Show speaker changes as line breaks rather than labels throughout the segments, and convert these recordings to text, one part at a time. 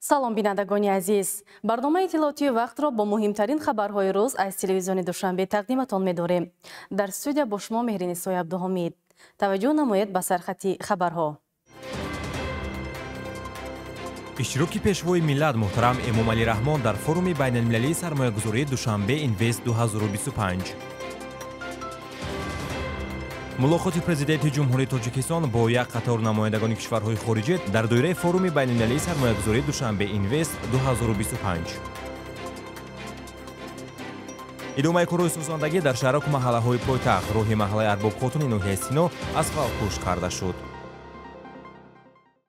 Салом, бинандагони азиз. Барномаи иттилоотии вақтро бо муҳимтарин хабарҳои рӯз аз телевизиони Душанбе тақдиматон медорем. Дар студия бо шумо Меҳринисои Абдуҳомид. Таваҷҷӯҳ намоед ба сархати хабарҳо.
Иштироки Пешвои миллат муҳтарам Эмомалӣ Раҳмон дар форуми байналмилалии сармоягузории Душанбе Инвест 2025. Мулоқоти Президенти Ҷумҳурии Тоҷикистон бо як қатор намояндагони кишварҳои хориҷӣ дар доираи форуми байналмилалии сармоягузории Душанбе Инвест 2025. Идомаи корҳои созандагӣ дар шаҳраку маҳаллаҳои пойтахт. Роҳи маҳаллаи Арбобхотуни ноҳияи Сино асфалтпӯш карда шуд.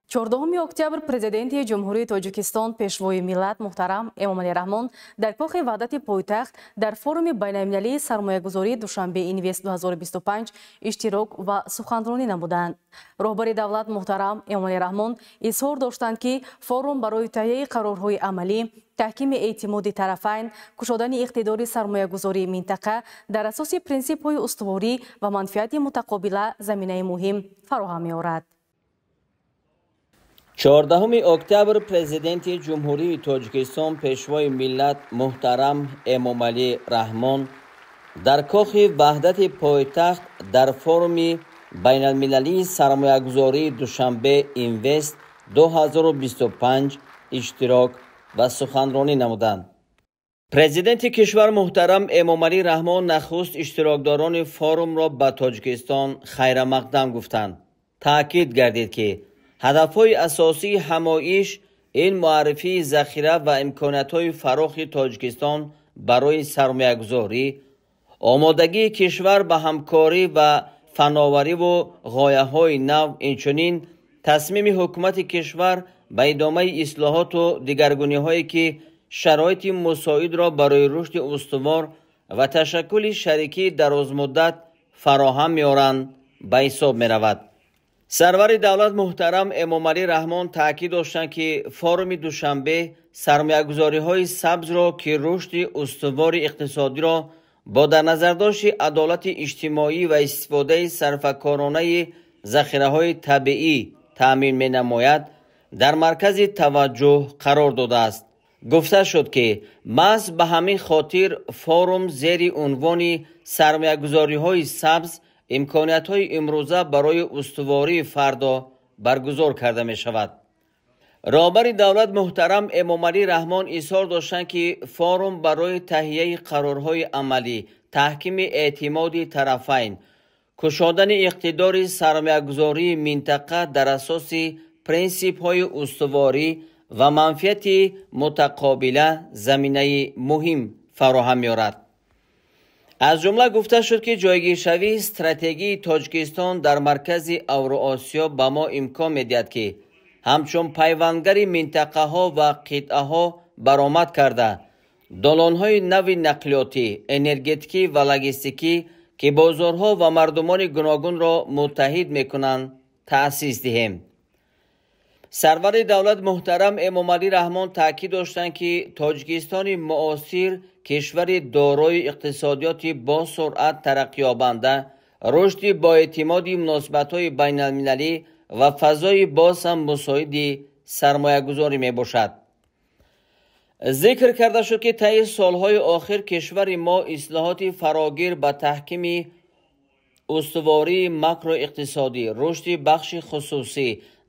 14 октябр Президенти Ҷумҳурии Тоҷикистон, Пешвои миллат муҳтарам Эмомалӣ Раҳмон дар Кохи Ваҳдати пойтахт дар форуми байналмилалии сармоягузории Душанбе Инвест 2025 иштирок ва суханронӣ намуданд. Роҳбари давлат муҳтарам Эмомалӣ Раҳмон изҳор доштанд, ки форум барои таҳияи қарорҳои амалӣ, таҳкими эътимоди тарафайн, кушодани иқтидори сармоягузории минтақа дар асоси принсипҳои устуворӣ ва манфиати мутақобила заминаи муҳим фароҳам меорад.
14 октябр Президенти Ҷумҳурии Тоҷикистон, Пешвои миллат муҳтарам Эмомалӣ Раҳмон дар Кохи Ваҳдати пойтахт дар форуми байналмилалии сармоягузории Душанбе Инвест 2025 иштирок ва суханронӣ намуданд. Президенти кишвар муҳтарам Эмомалӣ Раҳмон нахуст иштирокдорони форумро ба Тоҷикистон хайрамақдам гуфтанд. Таъкид гардид, ки ҳадафҳои асосии ҳамоиш ин муаррифии захира ва имкониятҳои фарохи Тоҷикистон барои сармоягузорӣ, омодагии кишвар ба ҳамкорӣ ва фановариву ғояҳои нав, инчунин тасмими ҳукумати кишвар ба идомаи ислоҳоту дигаргуниҳое, ки шароити мусоидро барои рушди устувор ва ташаккули шарикии дарозмуддат фароҳам меоранд, ба ҳисоб меравад. Сарвари давлат муҳтарам Эмомалӣ Раҳмон таъкид доштанд, ки форуми Душанбе сармоягузориҳои сабзро, ки рушди устувори иқтисодиро бо дар назардошти адолати иҷтимоӣ ва истифодаи сарфакоронаи захираҳои табиӣ таъмин менамояд, дар маркази таваҷҷӯҳ қарор додааст. Гуфта шуд, ки маҳз ба ҳамин хотир форум зери унвони сармоягузориҳои сабз имкониятҳои имрӯза барои устувории фардо баргузор карда мешавад. Роҳбари давлат муҳтарам Эмомалӣ Раҳмон изҳор доштанд, ки форум барои таҳияи қарорҳои амалӣ, таҳкими эътимоди тарафайн, кушодани иқтидори сармоягузории минтақа дар асоси принсипҳои устуворӣ ва манфиати мутақобила заминаи муҳим фароҳам меорад. Аз ҷумла гуфта шуд, ки ҷойгиршавии стратегии Тоҷикистон дар маркази Авроосиё ба мо имкон медиҳад, ки ҳамчун пайвандгари минтақаҳо ва қитъаҳо баромад карда, долонҳои нави нақлиётӣ, энергетикӣ ва логистикӣ, ки бозорҳо ва мардумони гуногунро муттаҳид мекунанд, таъсис диҳем. Сарвари давлат муҳтарам Эмомалӣ Раҳмон таъкид доштанд, ки Тоҷикистони муосир кишвари дорои иқтисодиёти босуръат тараққиёбанда, рушди боэътимоди муносибатҳои байналмилалӣ ва фазои боз ҳам мусоиди сармоягузорӣ мебошад. Зикр карда шуд, ки таи солҳои охир кишвари мо ислоҳоти фарогир ба таҳкими устувории макроиқтисодӣ, рушди бахши хусусӣ,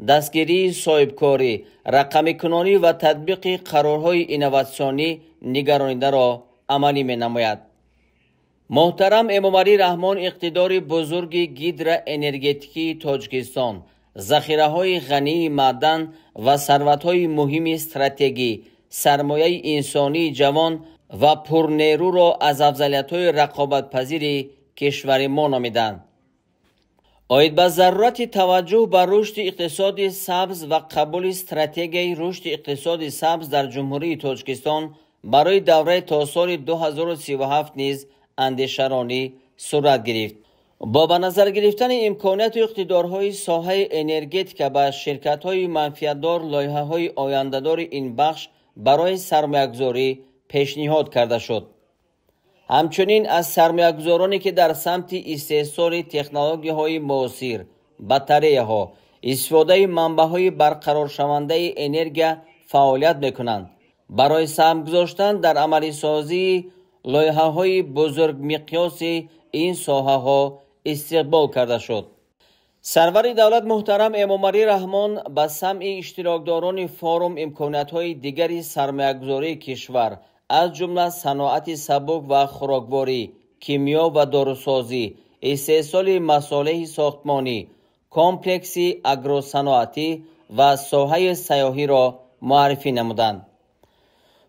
дастгирии соҳибкорӣ, рақамикунонӣ ва татбиқи қарорҳои инноватсионӣ нигаронидаро амалӣ менамояд. Муҳтарам Эмомалӣ Раҳмон иқтидори бузурги гидроэнергетикии Тоҷикистон, захираҳои ғании маъдан ва сарватҳои муҳими стратегӣ, сармояи инсонии ҷавон ва пурнерӯро аз афзалиятҳои рақобатпазири кишвари мо номиданд. Оид ба зарурати таваҷҷӯҳ ба рушди иқтисоди сабз ва қабули стратегияи рушди иқтисоди сабз дар Ҷумҳурии Тоҷикистон барои давраи то соли 2037 низ андешаронӣ сурат гирифт. Бо ба назар гирифтани имконияту иқтидорҳои соҳаи энергетика ба ширкатҳои манфиатдор лоиҳаҳои ояндадори ин бахш барои сармоягузорӣ пешниҳод карда шуд. Ҳамчунин аз сармоягузороне, ки дар самти истеҳсоли технологияҳои муосир, батареяҳо, истифодаи манбаъҳои барқароршавандаи энергия фаъолият мекунанд, барои саҳм гузоштан дар амалисозии лоиҳаҳои бузургмиқёси ин соҳаҳо истиқбол карда шуд. Сарвари давлат муҳтарам Эмомалӣ Раҳмон ба самъи иштирокдорони форум имкониятҳои дигари сармоягузории кишвар, аз ҷумла саноати сабук ва хӯрокворӣ, кимиё ва дорусозӣ, истеҳсоли масолеҳи сохтмонӣ, комплекси агросаноатӣ ва соҳаи сайёҳиро муаррифӣ намуданд.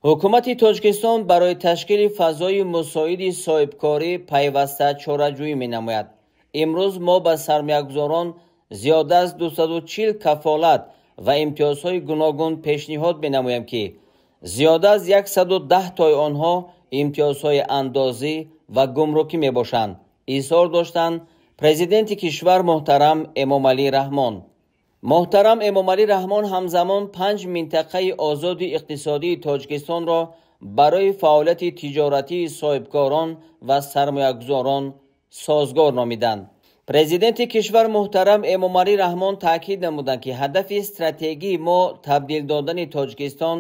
Ҳукумати Тоҷикистон барои ташкили фазои мусоиди соҳибкорӣ пайваста чораҷӯӣ менамояд. Имрӯз мо ба сармоягузорон зиёда аз 240 кафолат ва имтиёзҳои гуногун пешниҳод менамоем, ки зиёда аз 110 тои онҳо имтиёзҳои андозӣ ва гумрукӣ мебошанд, изҳор доштанд президенти кишвар муҳтарам Эмомалӣ Раҳмон. Муҳтарам Эмомалӣ Раҳмон ҳамзамон 5 минтақаи озоди иқтисодии Тоҷикистонро барои фаъолияти тиҷоратии соҳибкорон ва сармоягузорон созгор номиданд. Президенти кишвар муҳтарам Эмомалӣ Раҳмон таъкид намуданд, ки ҳадафи стратегии мо табдил додани Тоҷикистон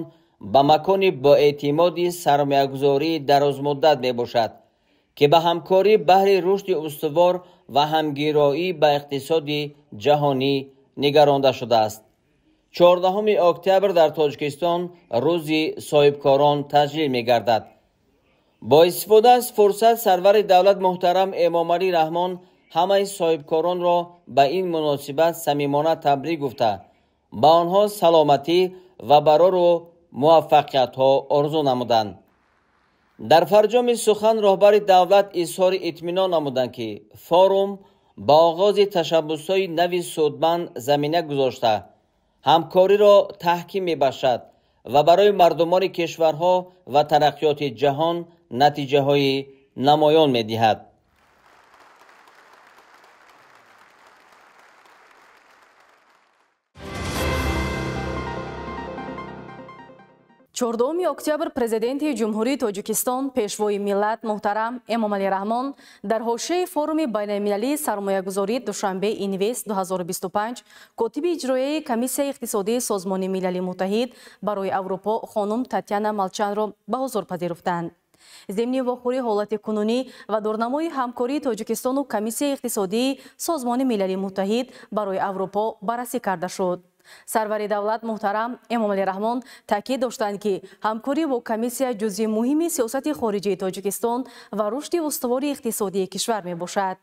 ба макони боэътимоди сармоягузории дарозмуддат мебошад, ки ба ҳамкорӣ баҳри рушди устувор ва ҳамгироӣ ба иқтисоди ҷаҳонӣ нигаронда шудааст. 14 октябр дар Тоҷикистон рӯзи соҳибкорон таҷлил мегардад. Бо истифода аз фурсат сарвари давлат муҳтарам Эмомалӣ Раҳмон ҳамаи соҳибкоронро ба ин муносибат самимона табрик гуфта, ба онҳо саломатӣ ва барору муваффақиятҳо орзу намуданд. Дар фарҷоми сухан роҳбари давлат изҳори итминон намуданд, ки форум ба оғози ташаббусҳои нави судманд замина гузошта, ҳамкориро таҳким мебахшад ва барои мардумони кишварҳо ва тараққиёти ҷаҳон натиҷаҳои намоён медиҳад.
Чордуми октябр президенти Ҷумҳурии Тоҷикистон, Пешвои миллат муҳтарам Эмомалӣ Раҳмон дар ҳошияи форуми байналмилалии сармоягузории Душанбе Инвест 2025 котиби иҷроияи Комиссияи иқтисодии Созмони Милали Муттаҳид барои Аврупо хонум Татяна Молчанро ба ҳузур пазируфтанд. Зимни вохӯрии ҳолати кунунӣ ва дурнамои ҳамкории Тоҷикистону Комиссияи иқтисодии Созмони Милали Муттаҳид барои Аврупо баррасӣ карда шуд. Сарвари давлат муҳтарам Эмомалӣ Раҳмон таъкид доштанд, ки ҳамкорӣ бо комиссия ҷузъи муҳими сиёсати хориҷии Тоҷикистон ва рушди устувори иқтисодии кишвар мебошад.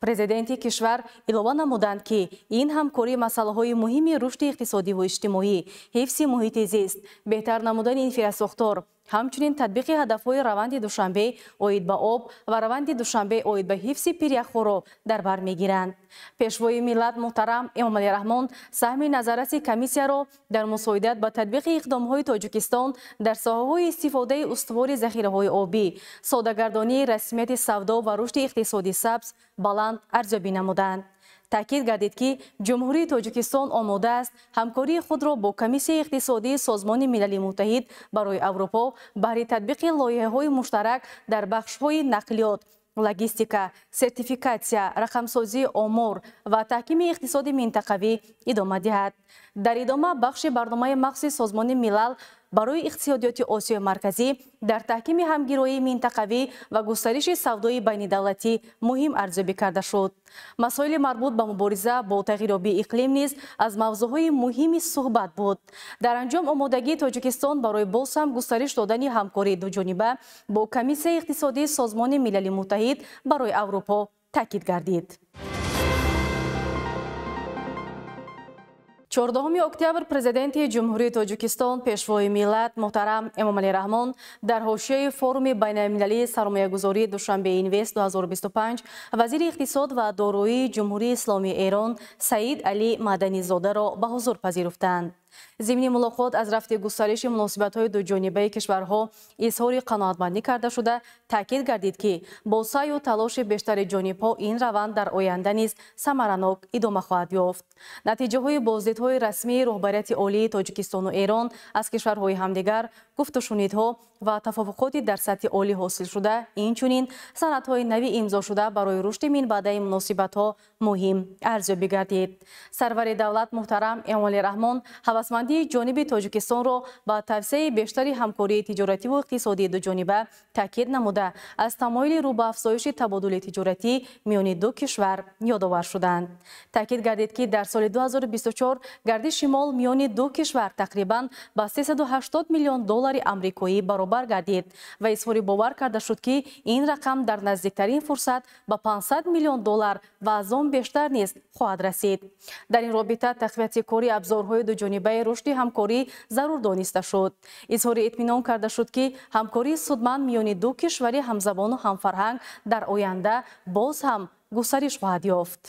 Президенти кишвар илова намуданд, ки ин ҳамкорӣ масъалаҳои муҳими рушди иқтисодиву иҷтимоӣ, ҳифзи муҳити зист, беҳтар намудани инфрасохтор, ҳамчунин татбиқи ҳадафҳои раванди Душанбе оид ба об ва раванди Душанбе оид ба ҳифзи пиряхҳоро дар бар мегиранд. Пешвои миллат муҳтарам Эмомалӣ Раҳмон саҳми назарраси комиссияро дар мусоидат ба татбиқи иқдомҳои Тоҷикистон дар соҳаҳои истифодаи устувори захираҳои обӣ, содагардонии расмияти савдо ва рушди иқтисоди сабз баланд арзёбӣ намуданд. Таъкид гардид, ки Ҷумҳурии Тоҷикистон омода аст ҳамкории худро бо Комиссияи иқтисодии Созмони Милали Муттаҳид барои Аврупо баҳри татбиқи лоиҳаҳои муштарак дар бахшҳои нақлиёт, логистика, сертификатсия, рақамсозии омор ва таҳкими иқтисоди минтақавӣ идома диҳад. Дар идома бахши барномаи махсуси Созмони Милал барои иқтисодиёти Осиёи Марказӣ дар таҳкими ҳамгироии минтақавӣ ва густариши савдои байнидавлатӣ муҳим арзёбӣ карда шуд. Масоили марбут ба мубориза бо тағйирёбии иқлим низ аз мавзӯъҳои муҳими суҳбат буд. Дар анҷом омодагии Тоҷикистон барои боз ҳам густариш додани ҳамкории дуҷониба бо Комиссияи иқтисодии Созмони Милали Муттаҳид барои Аврупо таъкид гардид. 14 октябр президенти Ҷумҳурии Тоҷикистон, Пешвои миллат муҳтарам Эмомалӣ Раҳмон дар ҳошияи форуми байналмилалии сармоягузории Душанбе Инвест 2025 вазири иқтисод ва дороии Ҷумҳурии Исломии Эрон Саид Алӣ Маданизодаро ба ҳузур пазируфтанд. Зимни мулоқот аз рафти густариши муносибатҳои дуҷонибаи кишварҳо изҳори қаноатмандӣ карда шуда, таъкид гардид, ки бо саъю талоши бештари ҷонибҳо ин раванд дар оянда низ самаранок идома хоҳад ёфт. Натиҷаҳои боздидҳои расмии роҳбарияти олии Тоҷикистону Эрон аз кишварҳои ҳамдигар, гуфтушунидҳо ва тафовуқоти дар сатҳи олӣ ҳосилшуда, инчунин санадҳои нави имзошуда барои рушди минбаъдаи муносибатҳо муҳим арзёбӣ гардид. Сарвари давлат муҳтарам Эмомалӣ Раҳмон Ҳавасмандии ҷониби Тоҷикистонро ба тавсеаи бештари ҳамкории тиҷоративу иқтисодии дуҷониба таъкид намуда, аз тамоили рӯ ба афзоиши табодули тиҷоратӣ миёни ду кишвар ёдовар шуданд. Таъкид гардид, ки дар соли 2024 гардиши мол миёни ду кишвар тақрибан ба 380 миллион доллари амрикоӣ баробар гардид ва изҳори бовар карда шуд, ки ин рақам дар наздиктарин фурсат ба 500 миллион доллар ва аз он бештар низ хоҳад расид. Дар ин робита тақвияти кори абзорҳои дуҷонибаи рушди ҳамкорӣ зарур дониста шуд. Изҳори итминон карда шуд, ки ҳамкории судманд миёни ду кишвари ҳамзабону ҳамфарҳанг дар оянда боз ҳам густариш хоҳад ёфт.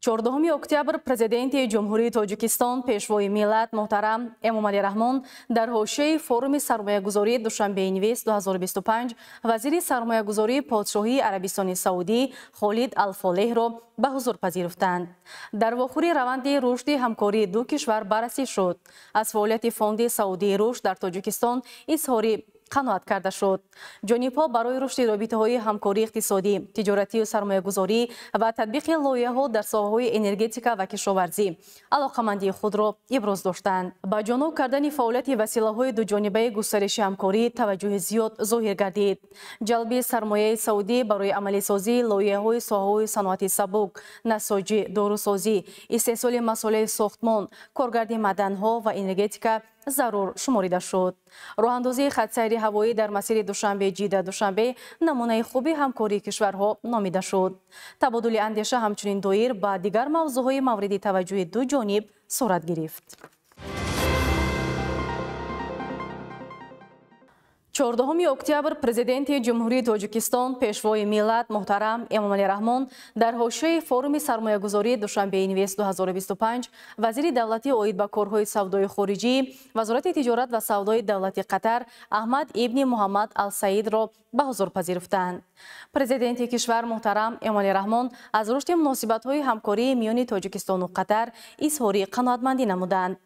14 октябр Президенти Ҷумҳурии Тоҷикистон, Пешвои миллат муҳтарам Эмомалӣ Раҳмон дар ҳошияи форуми сармоягузории Душанбе Инвест 2025 вазири сармоягузории Подшоҳии Арабистони Саудӣ Холид Алфолеҳро ба ҳузур пазируфтанд. Дар вохӯри раванди рушди ҳамкории ду кишвар баррасӣ шуд. Аз фаъолияти Фонди Саудии рушд дар Тоҷикистон изҳори қаноат карда шуд. Ҷонибҳо барои рушди робитаҳои ҳамкории иқтисодӣ, тиҷоратию сармоягузорӣ ва татбиқи лоиҳаҳо дар соҳаҳои энергетика ва кишоварзӣ алоқамандии худро иброз доштанд. Ба ҷонуб кардани фаъолияти василаҳои дуҷонибаи густариши ҳамкорӣ таваҷҷӯҳи зиёд зоҳир гардид. Ҷалби сармояи саудӣ барои амалисозии лоиҳаҳои соҳаҳои саноати сабук, насоҷӣ, дорусозӣ, истеҳсоли масолеҳи сохтмон, коргарди маъданҳо ва энергетика зарур шуморида шуд. Роҳандозии хатсайри ҳавоӣ дар масири Душанбе-Ҷида Душанбе намунаи хуби ҳамкории кишварҳо номида шуд. Табодули андеша ҳамчунин доир ба дигар мавзӯъҳои мавриди таваҷҷӯҳи ду ҷониб сурат гирифт. 14 октябр Президенти Ҷумҳурии Тоҷикистон, Пешвои миллат муҳтарам Эмомалӣ Раҳмон дар ҳошияи форуми сармоягузории Душанбе Инвест 2025 вазири давлатӣ оид ба корҳои савдои хориҷӣ, Вазорати тиҷорат ва савдои давлати Қатар Аҳмад ибни Муҳаммад Алсаидро ба ҳузур пазируфтанд. Президенти кишвар муҳтарам Эмомалӣ Раҳмон аз рушди муносибатҳои ҳамкории миёни Тоҷикистону Қатар изҳори қаноатмандӣ намуданд.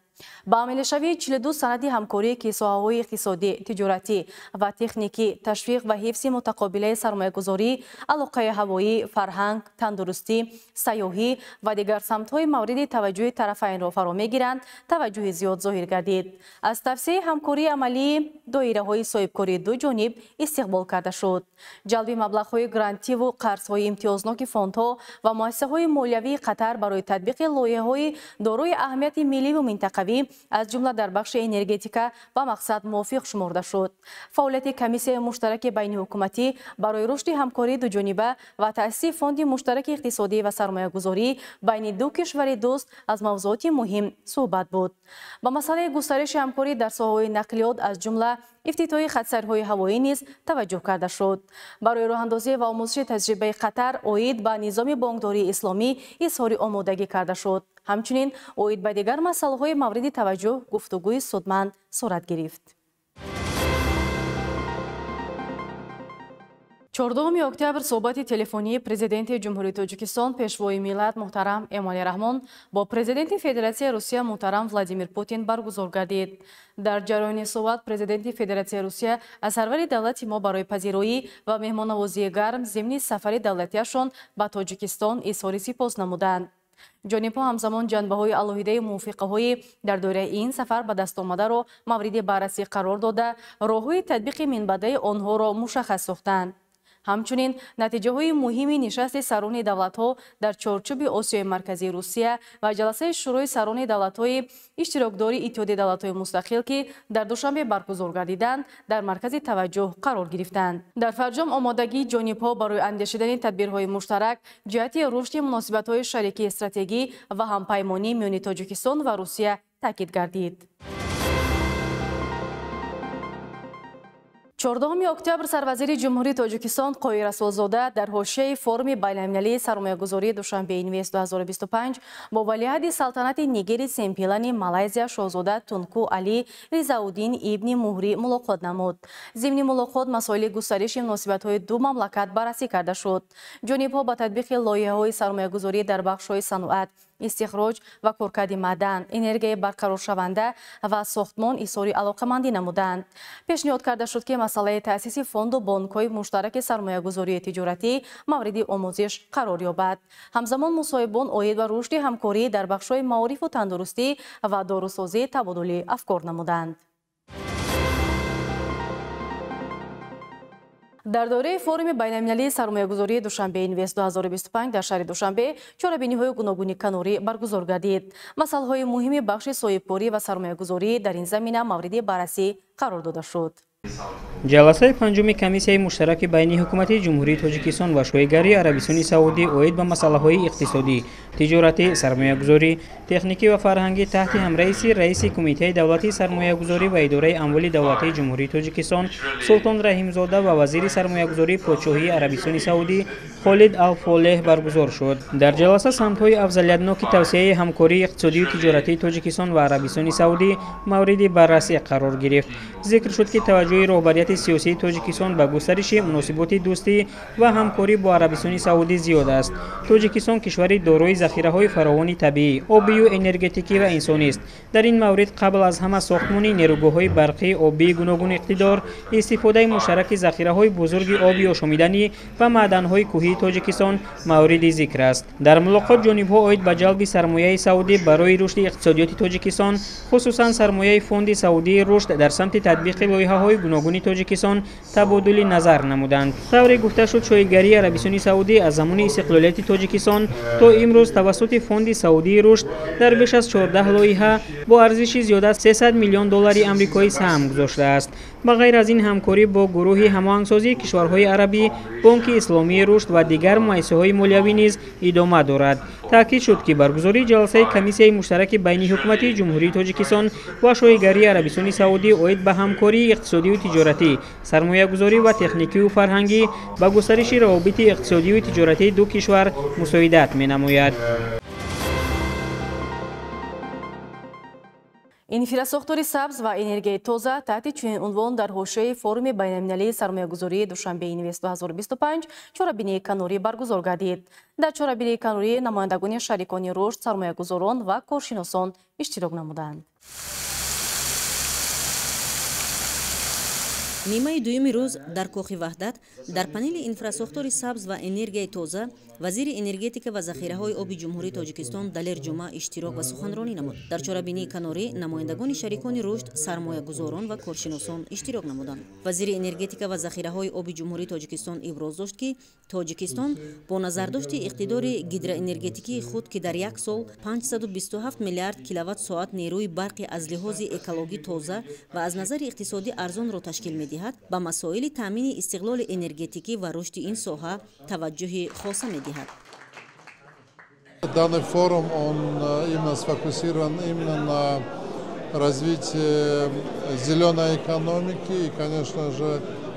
Ба амалишавии 42 санади ҳамкорӣ, ки соҳаҳои иқтисодӣ, тиҷоратӣ ва техникӣ, ташвиқ ва ҳифзи мутақобилаи сармоягузорӣ, алоқаи ҳавоӣ, фарҳанг, тандурустӣ, сайёҳӣ ва дигар самтҳои мавриди таваҷҷӯҳи тарафайнро фаро мегиранд, таваҷҷӯҳи зиёд зоҳир гардид. Аз тавсеаи ҳамкории амалии доираҳои соҳибкории ду ҷониб истиқбол карда шуд. Ҷалби маблағҳои грантиву қарзҳои имтиёзноки фондҳо ва муассисаҳои молиявии Қатар барои татбиқи лоиҳаҳои дорои аҳамияти милливу минтақавӣ, аз ҷумла дар бахши энергетика ба мақсад мувофиқ шуморда шуд. Фаъолияти комиссияи муштараки байниҳукуматӣ барои рушди ҳамкории дуҷониба ва таъсиси фонди муштараки иқтисодӣ ва сармоягузорӣ байни ду кишвари дӯст аз мавзӯоти муҳим суҳбат буд. Ба масъалаи густариши ҳамкорӣ дар соҳаҳои нақлиёт, аз ҷумла ифтитоҳи хатсайрҳои ҳавоӣ низ таваҷҷӯҳ карда шуд. Барои роҳандозӣ ва омӯзиши таҷрибаи Қатар оид ба низоми бонкдории исломӣ изҳори омодагӣ карда шуд. Ҳамчунин оид ба дигар масъалаҳои мавриди таваҷҷӯҳ гуфтугӯи судманд сурат гирифт. 14 октябр суҳбати телефонии Президенти Ҷумҳурии Тоҷикистон, Пешвои миллат муҳтарам Эмомалӣ Раҳмон бо Президенти Федератсияи Русия муҳтарам Владимир Путин баргузор гардид. Дар ҷараёни суҳбат Президенти Федератсияи Русия аз сарвари давлати мо барои пазироӣ ва меҳмоннавозии гарм зимни сафари давлатиашон ба Тоҷикистон изҳори сипос намуданд. Ҷонибҳо ҳамзамон ҷанбаҳои алоҳидаи мувофиқаҳои дар доираи ин сафар ба даст омадаро мавриди баррасӣ қарор дода, роҳҳои татбиқи минбаъдаи онҳоро мушаххас сохтанд. Ҳамчунин натиҷаҳои муҳими нишасти сарони давлатҳо дар чорчӯби Осиёи Марказии Русия ва ҷаласаи Шӯрои сарони давлатҳои иштирокдори Иттиҳоди давлатҳои мустақил, ки дар Душанбе баргузор гардиданд, дар маркази таваҷҷӯҳ қарор гирифтанд. Дар фарҷом омодагии ҷонибҳо барои андешидани тадбирҳои муштарак ҷиҳати рушди муносибатҳои шарикии стратегӣ ва ҳампаймонӣ миёни Тоҷикистон ва Русия таъкид гардид. 14 октябр сарвазири Ҷумҳурии Тоҷикистон Қоҳир Расулзода дар ҳошияи форуми байналмилалии сармоягузории Душанбе Инвест 2025 бо валиаҳди салтанати Нигери Семпилани Малайзия шоҳзода Тунку Али Ризауддин ибни Муҳрӣ мулоқот намуд. Зимни мулоқот масоили густариши муносибатҳои ду мамлакат баррасӣ карда шуд. Ҷонибҳо ба татбиқи лоиҳаҳои сармоягузорӣ дар бахшҳои саноат, Истихроҷ ва коркарди маъдан, энергияи барқароршаванда ва сохтмон изҳори алоқамандӣ намуданд. Пешниҳод карда шуд, ки масъалаи таъсиси фонду бонкҳои муштараки сармоягузории тиҷоратӣ мавриди омӯзиш қарор ёбад. Ҳамзамон мусоҳибон оид ба рушди ҳамкорӣ дар бахшҳои маорифу тандурустӣ ва дорусозӣ табодули афкор намуданд. Дар доираи форуми байналмилалии сармоягузории Душанбе Инвест 2025 дар шаҳри Душанбе чорабиниҳои гуногуни канорӣ баргузор гардид. Масъалаҳои муҳими бахши соҳибкорӣ ва сармоягузорӣ дар ин замина мавриди баррасӣ қарор дода шуд.
Ҷаласаи панҷуми комиссияи муштараки байни ҳукумати Ҷумҳурии Тоҷикистон ва Шоҳигарии Арабистони Саудӣ оид ба масъалаҳои иқтисодӣ, тиҷоратӣ, сармоягузорӣ, техникӣ ва фарҳангӣ таҳти ҳамраиси раиси Кумитаи давлатии сармоягузорӣ ва идораи амволи давлатии Ҷумҳурии Тоҷикистон Султон Раҳимзода ва вазири сармоягузории Подшоҳии Арабистони Саудӣ Холид Алфолеҳ баргузор шуд. Дар ҷаласа самтҳои афзалиятноки тавсеаи ҳамкории иқтисодию тиҷоратии Тоҷикистон ва Арабистони Саудӣ мавриди баррасӣ қарор гирифт. Зикр шуд, ки таваҷҷӯҳи роҳбарияти сиёсии Тоҷикистон ба густариши муносиботи дӯстӣ ва ҳамкорӣ бо Арабистони Саудӣ зиёд аст. Тоҷикистон кишвари дорои захираҳои фаровони табиӣ, обию энергетикӣ ва инсонист. Дар ин маврид қабл аз ҳама сохтмони нерӯгоҳҳои барқии обии гуногун иқтидор, истифодаи муштараки захираҳои бузурги оби ошомиданӣ ва маъданҳои кӯҳии Тоҷикистон мавриди зикр аст. Дар мулоқот ҷонибҳо оид ба ҷалби сармояи саудӣ барои рушди иқтисодиёти Тоҷикистон, хусусан сармояи фонди саудии рушд дар самти татбиқи лоиҳаҳои гуногуни Тоҷикистон табодули назар намуданд. Тавре гуфта шуд, Шоҳигарии Арабистони Саудӣ аз замони истиқлолияти Тоҷикистон то имрӯз тавассути фонди саудии рушд дар беш аз 14 лоиҳа бо арзиши зиёда аз 300 миллион доллари амрикоӣ саҳм гузоштааст. Ба ғайр аз ин, ҳамкорӣ бо гурӯҳи ҳамоҳангсозии кишварҳои арабӣ, Бонки Исломии рушд ва дигар муассисаҳои молиявӣ низ идома дорад. Таъкид шуд, ки баргузории ҷаласаи комиссияи муштараки байни ҳукуматии Ҷумҳурии Тоҷикистон ва Шоҳигарии Арабистони Саудӣ оид ба ҳамкории иқтисодию тиҷоратӣ, сармоягузорӣ ва техникию фарҳангӣ ба густариши равобити иқтисодию тиҷоратии ду кишвар мусоидат менамояд.
Инфрасохтори сабз ва энергияи тоза таҳти чунин унвон дар ҳошияи форуми байналмилалии сармоягузории Душанбе Инвест 2025 чорабинии канорӣ баргузор гардид. Дар чорабинии канорӣ намояндагони шарикони рушд, сармоягузорон ва коршиносон иштирок намуданд.
Нимаи дуюми рӯз дар Кохи Ваҳдат дар панели инфрасохтори сабз ва энергияи тоза вазири энергетика ва захираҳои оби Ҷумҳурии Тоҷикистон Далер Ҷума иштирок ва суханронӣ намуд. Дар чорабинии канорӣ намояндагони шарикони рушд, сармоягузорон ва коршиносон иштирок намуданд. Вазири энергетика ва захираҳои оби Ҷумҳурии Тоҷикистон иброз дошт, ки Тоҷикистон бо назардошти иқтидори гидроэнергетикии худ, ки дар як сол 527 миллиард киловатт-соат нерӯи барқи аз лиҳози экологӣ тоза ва аз назари иқтисодӣ арзонро ташкил медиҳад, ба масоили таъмини истиқлоли энергетикӣ ва рушди ин соҳа таваҷҷӯҳи хоса медиҳад.
Данный форум, он именно сфокусирован именно на развитии зеленой экономики и, конечно же,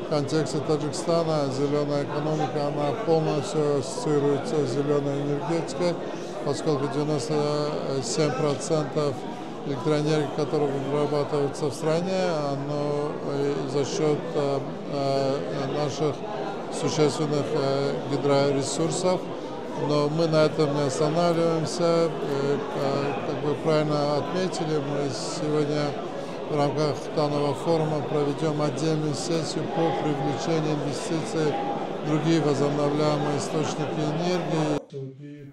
в контексте Таджикистана зеленая экономика, она полностью ассоциируется с зеленой энергетикой, поскольку 97% электроэнергии, которая вырабатывается в стране, оно за счет наших существенных гидроресурсов. Но мы на этом не останавливаемся. Как вы правильно отметили, мы сегодня в рамках данного форума проведем отдельную сессию по привлечению инвестиций в другие возобновляемые источники энергии.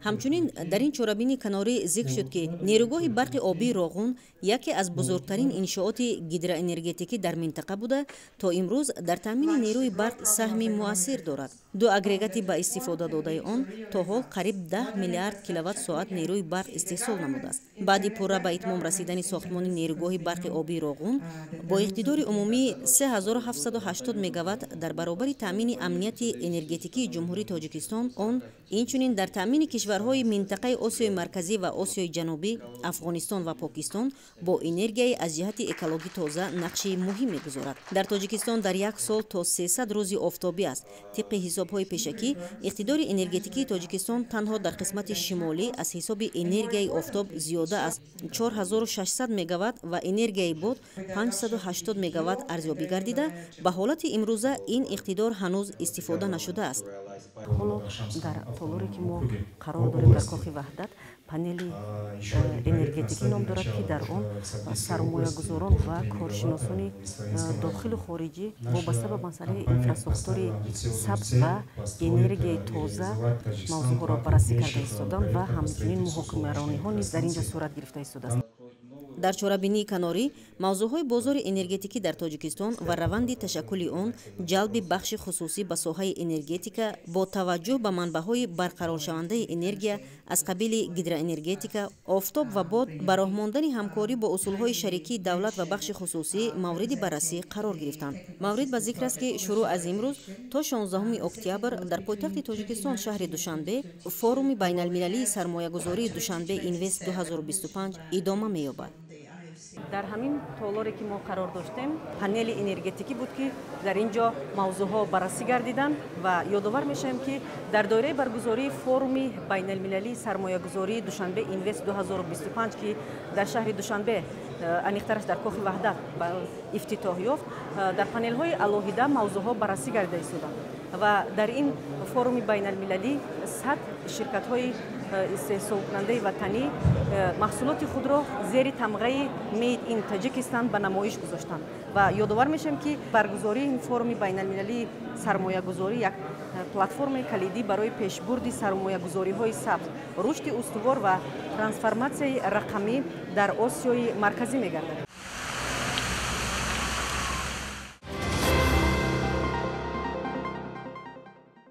Ҳамчунин дар ин чорабини канорӣ зикр шуд, ки нерӯгоҳи барқи обии Роғун яке аз бузургтарин иншооти гидроэнергетикӣ дар минтақа буда, то имрӯз дар таъмини нерӯи барқ саҳми муассир дорад. Ду агрегати ба истифода додаи он то ҳол қариб 10 миллиард киловатт-соат нерӯи барқ истеҳсол намудааст. Баъди пурра ба итмом расидани сохтмони нерӯгоҳи барқи обии Роғун бо иқтидори умумии 3780 мегаватт дар баробари таъмини амнияти энергетикии Ҷумҳурии Тоҷикистон, он инчунин дар таъмини кишварҳои минтақаи Осиёи Марказӣ ва Осиёи Ҷанубӣ, Афғонистон ва Покистон бо энергияи аз ҷиҳати экологӣ тоза нақши муҳим мегузорад. Дар Тоҷикистон дар як сол то 300 рӯзи офтобӣ аст. Тибқи ҳисобҳои пешакӣ, иқтидори энергетикии Тоҷикистон танҳо дар қисмати шимолӣ аз ҳисоби энергияи офтоб зиёда аз 4600 мегаватт ва энергияи бод 580 мегаватт арзёбӣ гардида, ба ҳолати имрӯза ин иқтидор ҳанӯз истифода нашудааст.
Ҳоло дар толоре, ки мо Мо қарор дорем дар Кохи Ваҳдат, панели энергетикӣ ном дорад, ки дар он сармоягузорон ва коршиносони дохилу хориҷӣ вобаста ба масъалаи инфрасохтори сабз ва энергияи тоза мавзӯъҳоро баррасӣ карда истоданд ва ҳамчунин муҳокимарониҳо низ дар ин ҷо сурат гирифта истодааст.
Дар чорабинии канорӣ мавзӯъҳои бозори энергетикӣ дар Тоҷикистон ва раванди ташаккули он, ҷалби бахши хусусӣ ба соҳаи энергетика бо таваҷҷӯҳ ба манбаъҳои барқароршавандаи энергия аз қабили гидроэнергетика, офтоб ва бод, ба роҳ мондани ҳамкорӣ бо усулҳои шарикии давлат ва бахши хусусӣ мавриди баррасӣ қарор гирифтанд. Маврид ба зикр аст, ки шурӯъ аз имрӯз то 16 октябр дар пойтахти Тоҷикистон, шаҳри Душанбе, форуми байналмилалии сармоягузории Душанбе Инвест 2025 идома меёбад.
Дар ҳамин толоре ки мо қарор доштем, панели энергетикӣ буд, ки дар ин ҷо мавзӯъҳо баррасӣ гардиданд ва ёдовар мешавем, ки дар доираи баргузории форуми байналмилалии сармоягузории Душанбе Инвест 2025, ки дар шаҳри Душанбе, аниқтараш дар Кохи Ваҳдат ифтитоҳ ёфт, дар панелҳои алоҳида мавзӯъҳо баррасӣ гардида истоданд ва дар ин форуми байналмилалӣ 100 ширкатҳои истеҳсолкунандаи ватанӣ маҳсулоти худро зери тамғаи Made in Tajikistan ба намоиш гузоштанд. Ва ёдовар мешавем, ки баргузории ин форуми байналмилалии сармоягузорӣ як платформаи калидӣ барои пешбурди сармоягузориҳои сабз, рушди устувор ва трансформатсияи рақамӣ дар Осиёи Марказӣ мегардад.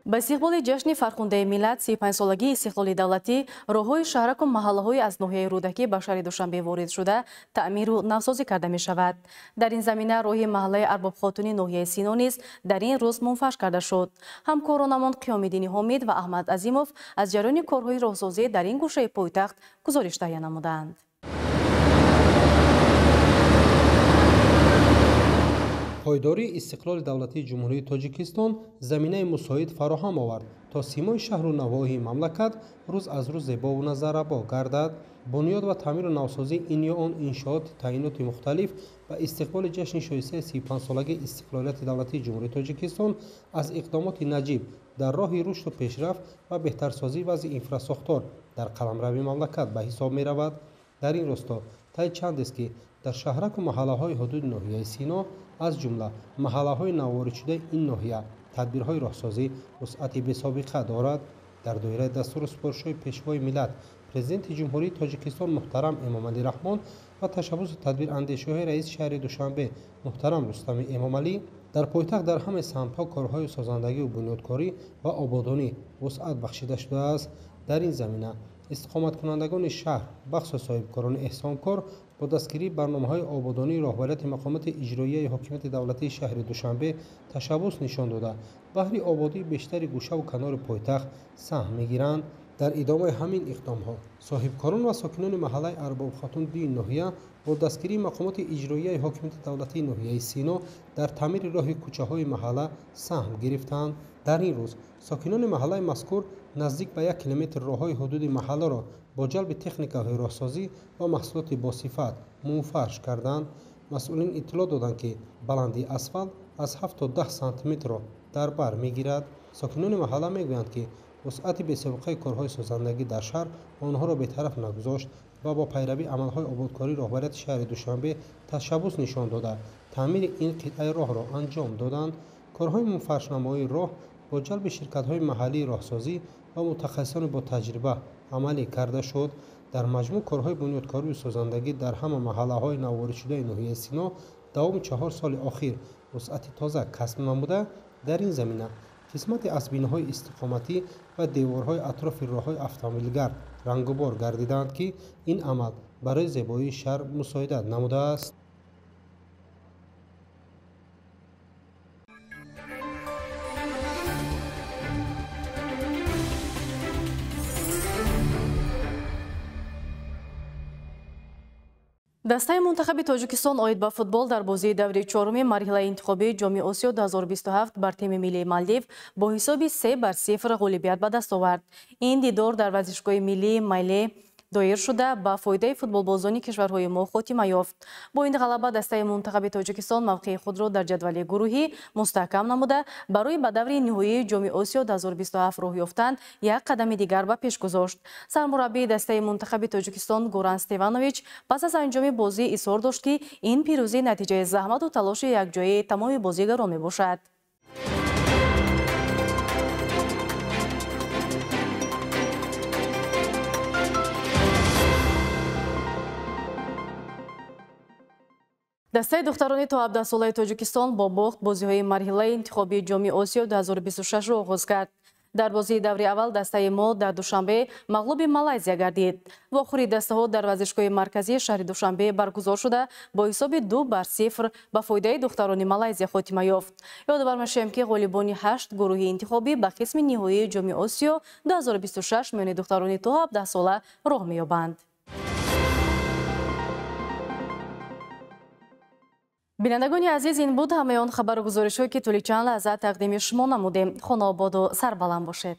Ба истиқболи ҷашни фархундаи миллат, 35-солагии истиқлоли давлатӣ, роҳҳои шаҳраку маҳаллаҳои аз ноҳияи Рӯдакӣ ба шаҳри Душанбе ворид шуда таъмиру навсозӣ карда мешавад. Дар ин замина роҳи маҳаллаи Арбобхотуни ноҳияи Сино низ дар ин рӯз мунфаш карда шуд. Ҳамкоронамон Қиёмиддини Ҳомид ва Аҳмад Азимов аз ҷараёни корҳои роҳсозӣ дар ин гӯшаи пойтахт гузориш таҳия намуданд.
Пойдории истиқлоли давлатии Ҷумҳурии Тоҷикистон заминаи мусоид фароҳам овард, то симои шаҳру навоҳии мамлакат рӯз аз рӯз зебову назаррабо гардад. Бунёд ва таъмиру навсозии ин ё он иншооти таъиноти мухталиф ба истиқболи ҷашни шоистаи 35-солагии истиқлолияти давлатии Ҷумҳурии Тоҷикистон аз иқдомоти наҷиб дар роҳи рушду пешрафт ва беҳтарсозии вазъи инфрасохтор дар қаламрави мамлакат ба ҳисоб меравад. Дар ин росто тай чандест, ки дар шаҳраку маҳаллаҳои ҳудуди ноҳияи Сино, аз ҷумла маҳаллаҳои навворидшудаи ин ноҳия, тадбирҳои роҳсозӣ вусъати бесобиқа дорад. Дар доираи дастуру супоришҳои Пешвои миллат, Президенти Ҷумҳурии Тоҷикистон муҳтарам Эмомалӣ Раҳмон ва ташаббусу тадбирандешиҳои раиси шаҳри Душанбе муҳтарам Рустами Эмомалӣ, дар пойтахт дар ҳамаи самтҳо корҳои созандагию бунёдкорӣ ва ободонӣ вусъат бахшида шудааст. Дар ин замина истиқоматкунандагони шаҳр, бахусус соҳибкорони эҳсонкор, бо дастгирии барномаҳои ободонии роҳбарияти мақомоти иҷроияи ҳокимияти давлатии шаҳри Душанбе ташаббус нишон дода, баҳри ободии бештари гӯшаву канори пойтахт саҳм мегиранд. Дар идомаи ҳамин иқдомҳо соҳибкорон ва сокинони маҳаллаи Арбобхотун дуи ноҳия бо дастгирии мақомоти иҷроияи ҳокимияти давлатии ноҳияи Сино дар таъмири роҳи кӯчаҳои маҳалла саҳм гирифтанд. Дар ин рӯз сокинони маҳаллаи мазкур наздик ба 1 километр роҳҳои ҳудуди маҳалларо бо ҷалби техникаҳои роҳсозӣ ва маҳсулоти босифат мунфарш карданд. Масъулин иттилоъ доданд, ки баландии асфалт аз 7 то 10 сантиметрро дар бар мегирад. Сокинони маҳалла мегӯянд, ки вусъати бесобиқаи корҳои созандагӣ дар шаҳр онҳоро бетараф нагузошт ва бо пайравии амалҳои ободкории роҳбарияти шаҳри Душанбе ташаббус нишон дода, таъмири ин қитъаи роҳро анҷом доданд. Корҳои мунфаршнамоии роҳ бо ҷалби ширкатҳои маҳаллии роҳсозӣ ва мутахассисони бо таҷриба амалӣ карда шуд. Дар маҷмӯъ корҳои бунёдкорию созандагӣ дар ҳама маҳаллаҳои навворидшудаи ноҳияи Сино давоми 4 соли охир вусъати тоза касб намуда, дар ин замина қисмате аз биноҳои истиқоматӣ ва деворҳои атрофи роҳҳои автомобилгард рангубор гардидаанд, ки ин амал барои зебоии шаҳр мусоидат намудааст.
Дастаи мунтахаби Тоҷикистон оид ба футбол дар бозии даври чоруми марҳилаи интихобии Ҷоми Осиё 2027 бар тими миллии Малдив бо ҳисоби 3-0 ғолибият ба даст овард. Ин дидор дар варзишгоҳи миллии Майле Доир шуда ба фоидаи футболбозони кишварҳои мо хотима ёфт. Бо ин ғалаба дастаи мунтахаби Тоҷикистон мавқеи худро дар ҷадвали гурӯҳӣ мустаҳкам намуда, барои ба даври ниҳоии Ҷоми Осиё 2027 роҳ ёфтан як қадами дигар ба пеш гузошт. Сармураббии дастаи мунтахаби Тоҷикистон Горан Стеванович пас аз анҷоми бозӣ изҳор дошт, ки ин пирӯзӣ натиҷаи заҳмату талоши якҷояи тамоми бозигарон мебошад. Дастаи духтарони то 17-солаи Тоҷикистон бо бохт бозиҳои марҳилаи интихобии Ҷоми Осиё 2026-ро оғоз кард. Дар бозии даври аввал дастаи мо дар Душанбе мағлуби Малайзия гардид. Вохӯрии дастаҳо дар варзишгоҳи марказии шаҳри Душанбе баргузор шуда, бо ҳисоби 2-0 ба фоидаи духтарони Малайзия хотима ёфт. Ёдовар мешавем, ки ғолибони 8 гурӯҳи интихобӣ ба қисми ниҳоии Ҷоми Осиё 2026 миёни духтарони то 17 сола роҳ меёбанд. Бинандагони азиз, ин буд ҳамаи он хабару гузоришҳое, ки тӯли чанд лаҳза тақдими шумо намудем. Хонаободу сарбаланд бошед.